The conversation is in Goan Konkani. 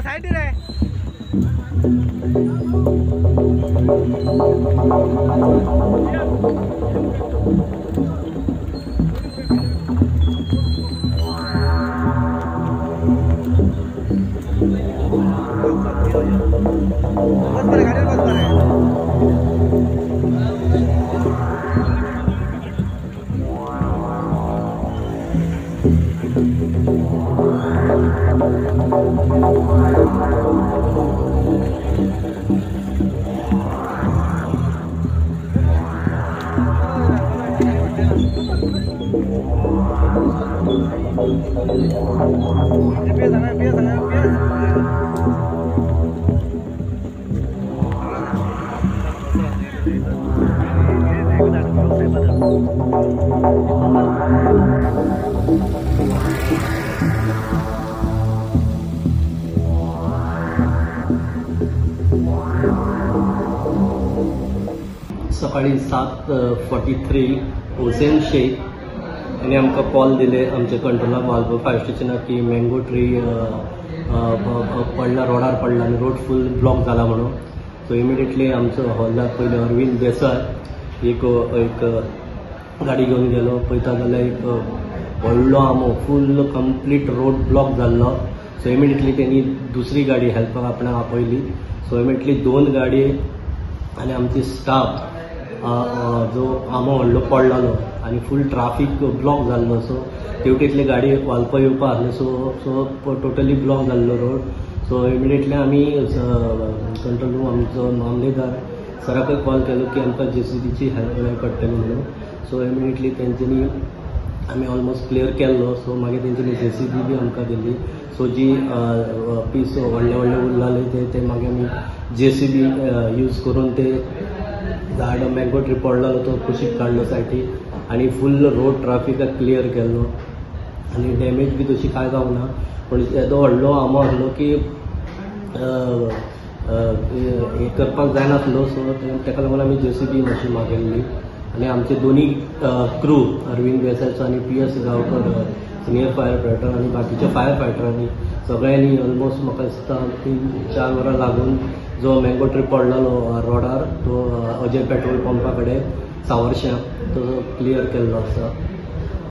साइड रे सकाळी 7:43 हुसेन शेख यांनी आमकां कॉल दिले आमच्या कंट्रोलाक वालपो फायर स्टेशनाक की मँगो ट्री पडला, रोडार पडला आनी रोड फूल ब्लॉक जाला म्हणून. सो इमिडिएटली आमचो हॉलाक पयलीं अरविंद देसाय एक एक गाडी घेवन गेलो. पळयता जाल्यार एक व्हडलो आंबो फूल कंप्लीट रोड ब्लॉक जाल्लो. सो इमिडिएटली तेणी दुसरी गाडी हेल्पाक आपणाक आपयली. सो इमिडिएटली दोन गाडी आनी आमची स्टाफ जो आंबो व्हडलो पडलेलो आनी फूल ट्राफीक ब्लॉक जाल्लो. सो तेवटेंतली गाडी वालपा येवपा आसली. सो सो टोटली ब्लॉक जाल्लो रोड. सो इमिडिएटली आमी कंट्रोल रूम आमचो मामलेदार सराकय कॉल केलो की आमकां जेसीबीची हेल्प जाय पडटली म्हणून. सो इमिडिएटली तेंच्यांनी आमी ऑलमोस्ट क्लियर केल्लो. सो मागीर तेंच्यांनी जेसीबी बी आमकां दिली. सो जी पीस व्हडले व्हडले उरलाले ते मागीर आमी जेसीबी यूज करून ते झाड मँगो ट्री पडलेलो तो कुशीक काडलो सायडीक आनी फूल रोड ट्राफिकाक क्लियर केल्लो. आनी डॅमेज बी तशी कांय जावंक ना, पूण येदो व्हडलो आंबो आसलो की हें करपाक जायनासलो. सो तेका लागून आमी जेसीबी मशीन मागयल्ली आनी आमचे दोनी क्रू अरविंद देसायचो आनी PS Gaonkar senior fire fighter आनी बाकीच्या फायर फायटरांनी सगळ्यांनी ऑलमोस्ट म्हाका दिसता 3-4 वरां लागून जो मँगो ट्री पडलेलो रोडार तो अजय पेट्रोल पंपा कडेन सावर्श्यां तो क्लियर केल्लो आसा.